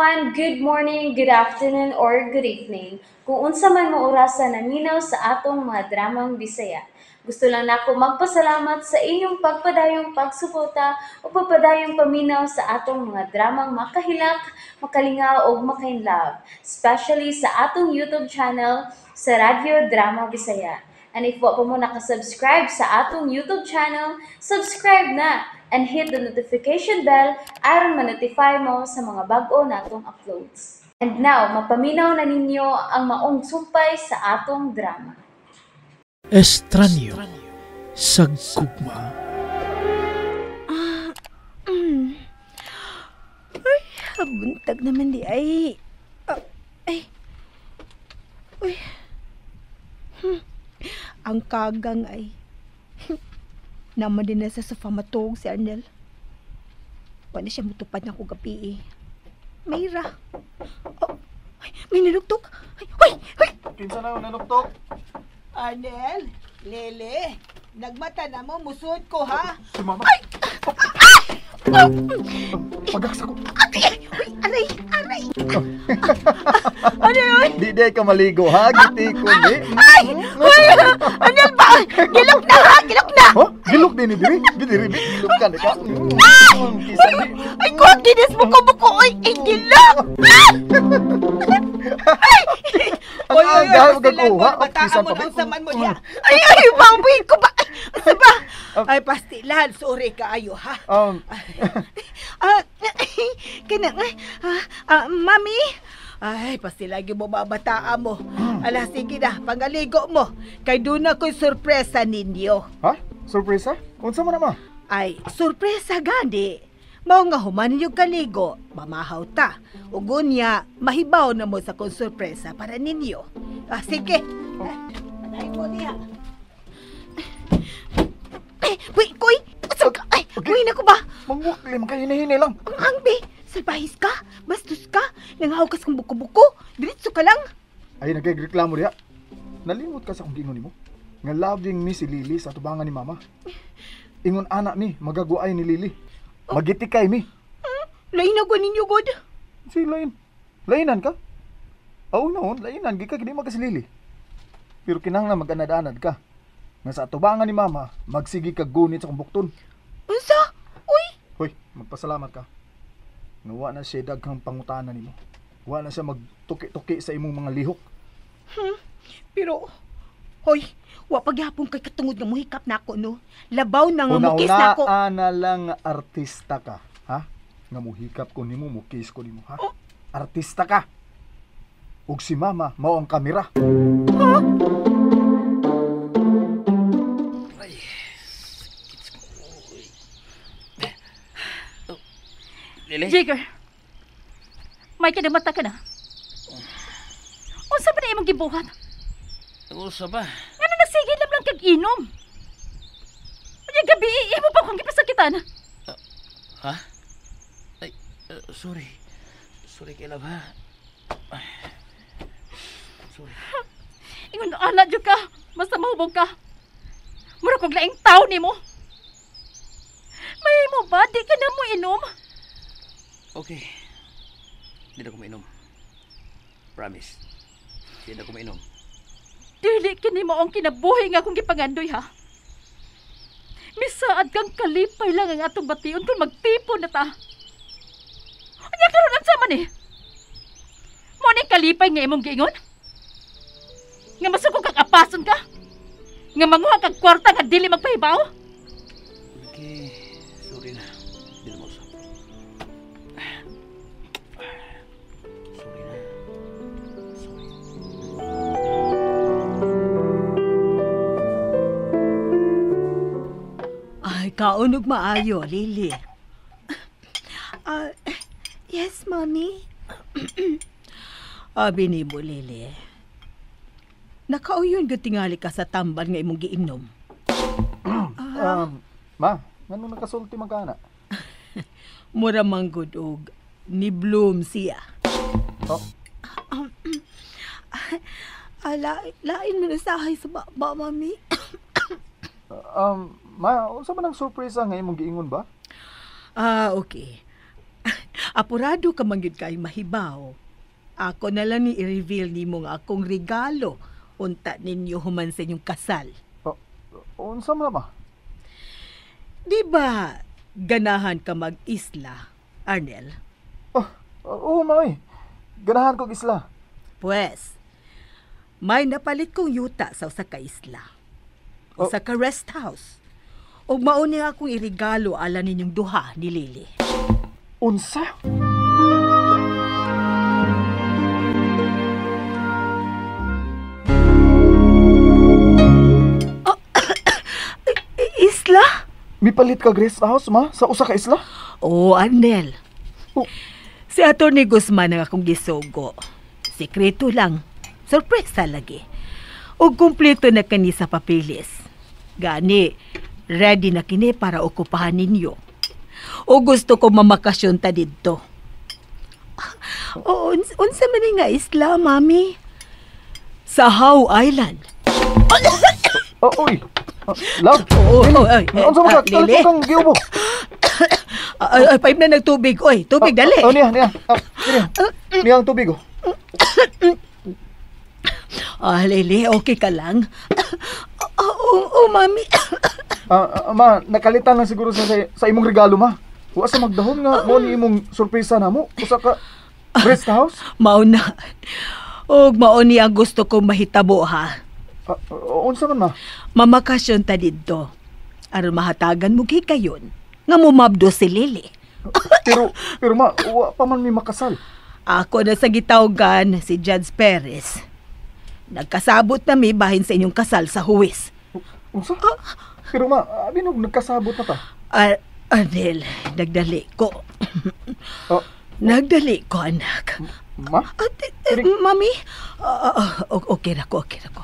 Everyone! Good morning, good afternoon, or good evening. Kung unsa man mo orasa naminaw sa atong mga dramang Bisaya. Gusto lang nako magpasalamat sa inyong pagpadayong pagsuporta o pagpadayong paminaw sa atong mga dramang makahilak, makalingaw o makainlove, especially sa atong YouTube channel sa Radyo Drama Bisaya. And if wa pa mo nakasubscribe sa atong YouTube channel, subscribe na and hit the notification bell aron ma-notify mo sa mga bag-o natong uploads. And now, mapaminaw na ninyo ang maong sumpay sa atong drama. Estranyo sa gugma. Ay, buntag naman di ay. Ay. Uy. Ang kagang ay. Naman din na sa sofa matug si Arnel. Wala siya mutupad na ko gabi eh. Mayra. Oh, ay, may nanuktok. Ay, uy, uy. Kinsa na yung nanuktok? Arnel, Lele, nagmata na mo, musod ko ha. Si Mama. Ay! Pagaksa ko. Ay, uy, aray, aray. Ano yun? Di ka maligo ha, giti ko ni. Ay! Uy! Arnel ba? Gilok na ha! Gilok na! Huh? Gilok din ni diri. Diri bi gilok ka ni ka. Kisa di. Ay, kuwag dinis mo ko buko! Ay, ay, gilok! Ah! Ang aga mo gagkuha. Bataan mo na unsa man mo diha. Ay, ay, baboy ko ba? Ay, asa ba? Ay, pastilan, sorry kaayo ha. Kana, mami? Ay, pastilan gyud mo babataan mo. Ala, sige na, pangaligo mo. Kay doon na ko'y sorpresa ninyo. Ha? Sorpresa? Unsa man na ma? Ay, sorpresa gani. Mao nga human ninyo kaligo, mamahaw ta. Ug unya, mahibaw na mo sa kong sorpresa para ninyo. Ah, sige. Padayon mo diha. Ay, uy, kuy! Asa ka? Ay, Okay. uy, nako ba? Mangwakli man kayo hinahinay lang. Ang angbi! Salbahis ka? Bastos ka? Nangahaw kas kong buko-buko? Diretso ka lang? Ay, nagreklamo diha. Nalimot ka sa kong giingon nimo. Nga loving mi si Lily sa tubangan ni Mama. Ingon ana mi, magaguay ni Lily. Magitikay mi. Lain na ko ninyo, God. Si lain. Lainan ka? Oo noon, lainan. Gika, di magka si Lily. Pero kinahanglan mag-anad-anad ka. Nga sa atubangan ni Mama, magsige ka gunit sa kong bukton. Unsa? Uy! Hoy, magpasalamat ka. Nga wa na siya daghang pangutana nimo. Wa na siya magtuki-tuki sa imong mga lihok. Pero, hoy, wa pagyapon kay katungod nga muhikap nako, no? Labaw na nga mukis nako. Una-una na lang nga artista ka, ha? Nga muhikap ko nimo, mukis ko nimo, ha? Oh. Artista ka. Ug si Mama mao ang kamera. Lily? Jigger, may kinamata ka na. Unsa ba na imong gibuhat? Unsa ba? Nga na nasigil lang lang kag inom. Unya gabi, imo pa kong gipasakitan. Ha? Ay, sorry. Sorry kay love, ha? Ay, sorry. Ingon ana jud ka, basta mahubog ka. Mura kog laing tawo nimo. May mo ba di ka na mo inom? Okay. Di na ko mainom. Promise. Di na ko mainom. Dili kini mo ang kinabuhi nga akong gipangandoy, ha? Misaad kang kalipay lang ang atong bation kung magtipon na ta. Anya karon unsa man eh? Mo ni kalipay nga imong giingon? Nga masuko kag apason ka? Nga manguha kag kwarta nga dili magpahibaw? Okay, sorry na. Di na mausap. Sorry na. Sorry. Ay, kaunog maayo, Lily. Yes, Mommy. Abi nimo, Lily. Nakauyon gyud tingali ka sa tambal nga imong giinom. Ma, ngano nakasulti man ka na? Mura man gud og ni Bloom siya. Oh. Lain mo na sahay sa baba, Mami. Ma, unsa man ang surprise nga imong giingon ba? Ah, okay. Apurado ka man gyud kay mahibaw. Ako na lang ni i-reveal nimo nga akong regalo unta ninyo human sa inyong kasal. Unsa man ma? Di ba ganahan ka mag-isla, Arnel? Oo, ma. Ganahan kog isla. Pues, may napalit kong yuta sa usa ka isla. Usa ka rest house. Ug mao ni akong irigalo ala ninyong duha ni Lily. Unsa? Isla? Mipalit ka rest house, ma? Sa usa ka isla? Oo, Arnel. Oh. Si Atty. Guzman ang akong gisugo. Sekreto lang. Sorpresa lagi. Ug kumpleto na kani sa papeles. Gani, ready na kini para okupahan ninyo. O gusto ko mamakasyon ta didto. O, unsa man nga isla, mami? Sa How Island. Oh, uy. Love. Oo, Lily, ay, unsa man ka? Lily. Kalit kang giubo. Ay, paim na nagtubig. Oy, tubig, dali. Oh, niya, niya. Niya. Niya ang tubig, oh. Lily, okay ka lang? Oo, mami. Ma, nakalitan lang siguro sa imong regalo, ma. Wa sa magdahom nga mo ni imong sorpresa namo. Usa ka rest house? Mao na. Og mao ni ang gusto kong mahitabo, ha. Unsa man, ma? Mamakasyon ta didto. Aron mahatagan mo kayon nga mumabdo si Lily. Pero ma, wa pa man mi makasal. Ako na sa gitawgan si Judge Perez. Nagkasabot na mi bahin sa inyong kasal sa huwis. Unsa? Pero ma, abi nog nagkasabot na ta. Arnel, nagdali ko. Nagdali ko, anak. Ma? Mami? Okay na ko, okay na ko.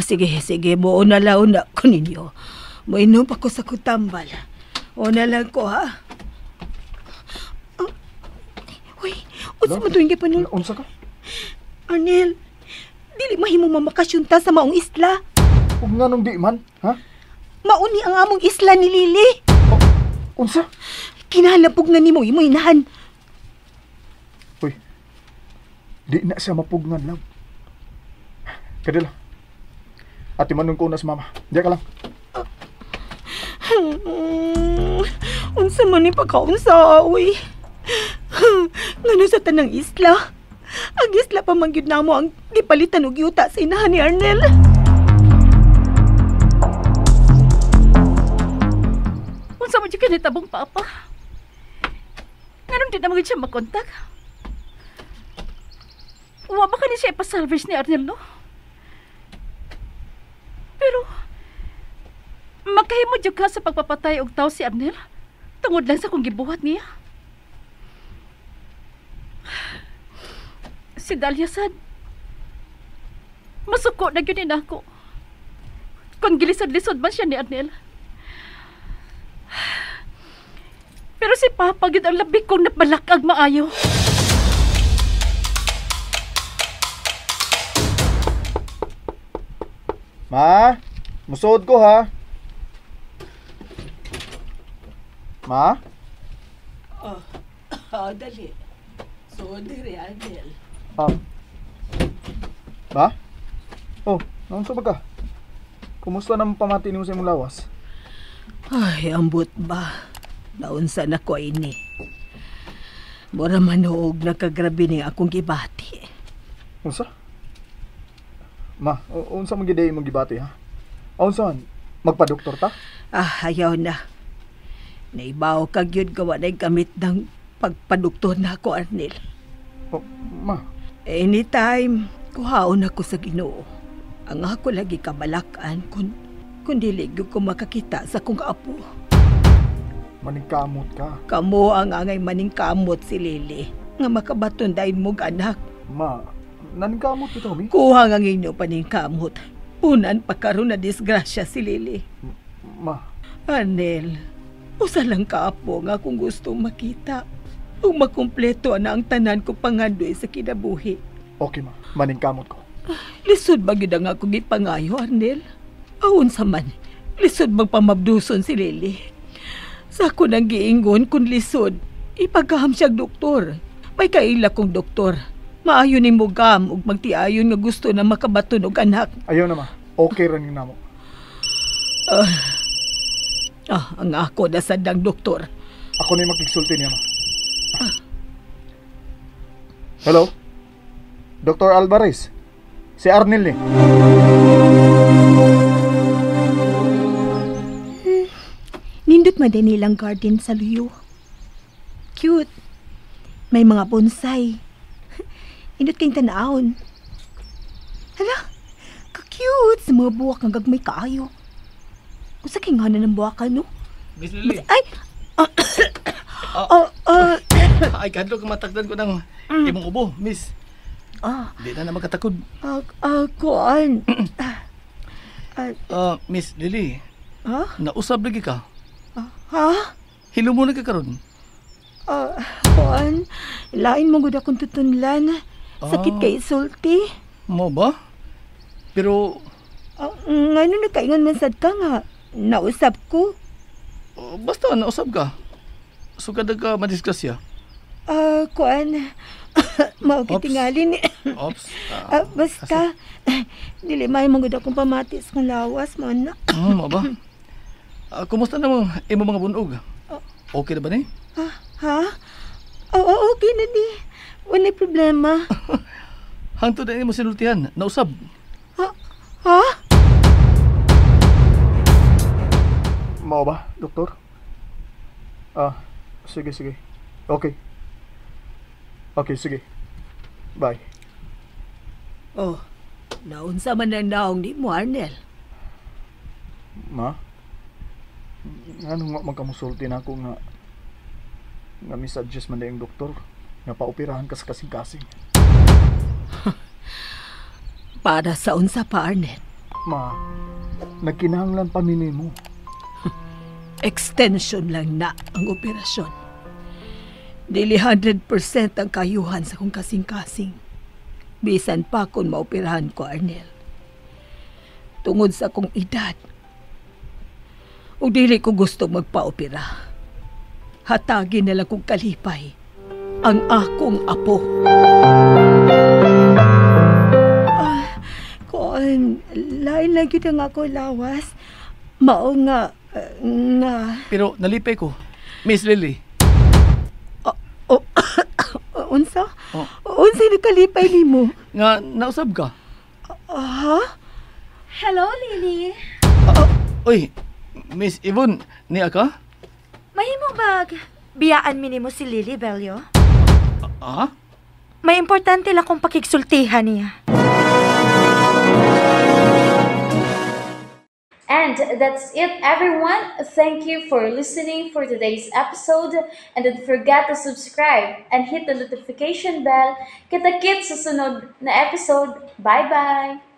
Sige, buo na launa ko ninyo. Moinom pa ko sa kutambal. Una lang ko, ha? Uy, unsa man tuwing gipanul? Unsa ka? Arnel, dili mahimo mamakasyon ta sa maong isla. Ug nganong di man, ha? Mauni ang among isla ni Lily. Unsa? Kinahanglan nga nimo imo inahan. Uy, di na siya mapugnan, love. Kadila. Ati manong ko na sa mama. Diya ka lang. Unsa man ni pagkaunsa, uy. Ngano sa tanang isla? Ang isla pa man gyud namo ang gipalitan og yuta sa inahan ni Arnel. Unsa man gyud kanitabong papa? Nganong di na man gyud siya makontak? Wa ba kani siya ipasalvage ni Arnel, no? Pero makahimo jud ka sa pagpapatay og tawo si Arnel tungod lang sa kung gibuhat niya. Si Dahlia sad, masuko na gyud ni nako. Kung gilisod-lisod man siya ni Arnel. Pero si Papa gyud ang labi kong nabalakag maayo. Ma, musuod ko ha. Ma? Dali. Suod diri, Arnel. Ma? Oh, naunsa ba ka? Kumusta nang pamati nimo sa imong lawas? Ay, ambot ba? Naunsa na ko ini. Mura manuog nakagrabe ni akong gibati. Unsa? Ma, unsa man gid imong gibati ha? Unsa man? Magpadoktor ta? Ayaw na. Naibaw ka gyud gawa na gamit ng pagpadoktor na ako, Arnel. Oh, ma. Anytime, kuhaon ako sa Ginoo. Ang ako lagi kabalakan kung dili gyud ko makakita sa kong apo. Maningkamot ka. Kamo ang angay maningkamot si Lily. Nga makabaton dayon mog anak. Ma, naningkamot bitaw mi? Kuha ang inyo paningkamot. Punan pa karon na disgrasya si Lily. Ma. Arnel, usa lang ka apo nga kung gusto makita. Ug makumpleto na ang tanan ko pangandoy sa kinabuhi. Okay ma, maningkamot ko. Lisod ba gyud ang akong gipangayo, Arnel? Aon sa man, lisod magpamabduson si Lily. Sa ako nang giingon kung lisod, ipagaham siyang doktor. May kaila kong doktor. Maayo ni mo gam ug magtiayon nga gusto na makabaton og anak. Ayaw na ma. Okay ra ni namo. Ang ako na sadang doktor. Ako na makigsulti niya ma. Hello? Dr. Alvarez. Si Arnel ni. Nindot man din nilang garden sa Luyo. Cute. May mga bonsai. Nindot kayong tanahon. Hala, ka-cute sa mga buwak ang gagmay kaayo. Kung sa kay nga na ng buwak, no? Miss Lily. Ay! Ay, kadlo ka matakdan ko ng imong ubo, miss. Di na magkatakod. Kuan. Miss Lily. Ha? Nausab lagi ka. Ha? Hilo mo na ka karon. Kuan, lain mo gud akong tutunlan. Sakit kay sulti. Mo ba? Pero ngano nakaingon man sad ka nga nausab ko? Basta nausab ka. Sugad ka madisgrasya. Kuan, mao kitingali ni. Ops. Basta dili may man gud akong pamatis kung lawas man na. Mo ba? Kumusta na imong mga bunog? Okay na ba ni? Ha? Oo, okay na ni. Wala problema. Hangtod na nimo sinultihan, nausab. Ha? Mao ba, doktor? Sige, sige. Okay. Okay, sige. Bye. Oh, naunsa man ang naong ni mo, Arnel? Ma? Ngano nga magkamusulti na ako nga misadjust man na yung doktor nga paoperahan ka sa kasing-kasing. Para sa unsa pa, Arnel? Ma, nagkinahanglan pa mi nimo. Extension lang na ang operasyon. Dili 100% ang kayuhan sa kong kasing-kasing. Bisan pa kung maoperahan ko, Arnel. Tungod sa akong edad, o dili ko gusto magpaopera. Hatagin na lang kong kalipay ang akong apo. Kuan, lain lang yun ang ako lawas. Mao nga, nga. Pero nalipay ko, Miss Lily. Unsa? Oh. Unsa nakalipay nimo? Nga, nausab ka? Ha? Hello, Lily. Uy, Miss Yvonne, niya ka? Mahimo bag biyaan mi nimo si Lily, Bello? Ah? May importante lang kong pakigsultihan niya. And that's it, everyone. Thank you for listening for today's episode. And don't forget to subscribe and hit the notification bell. Kita-kits sa sunod na episode. Bye-bye!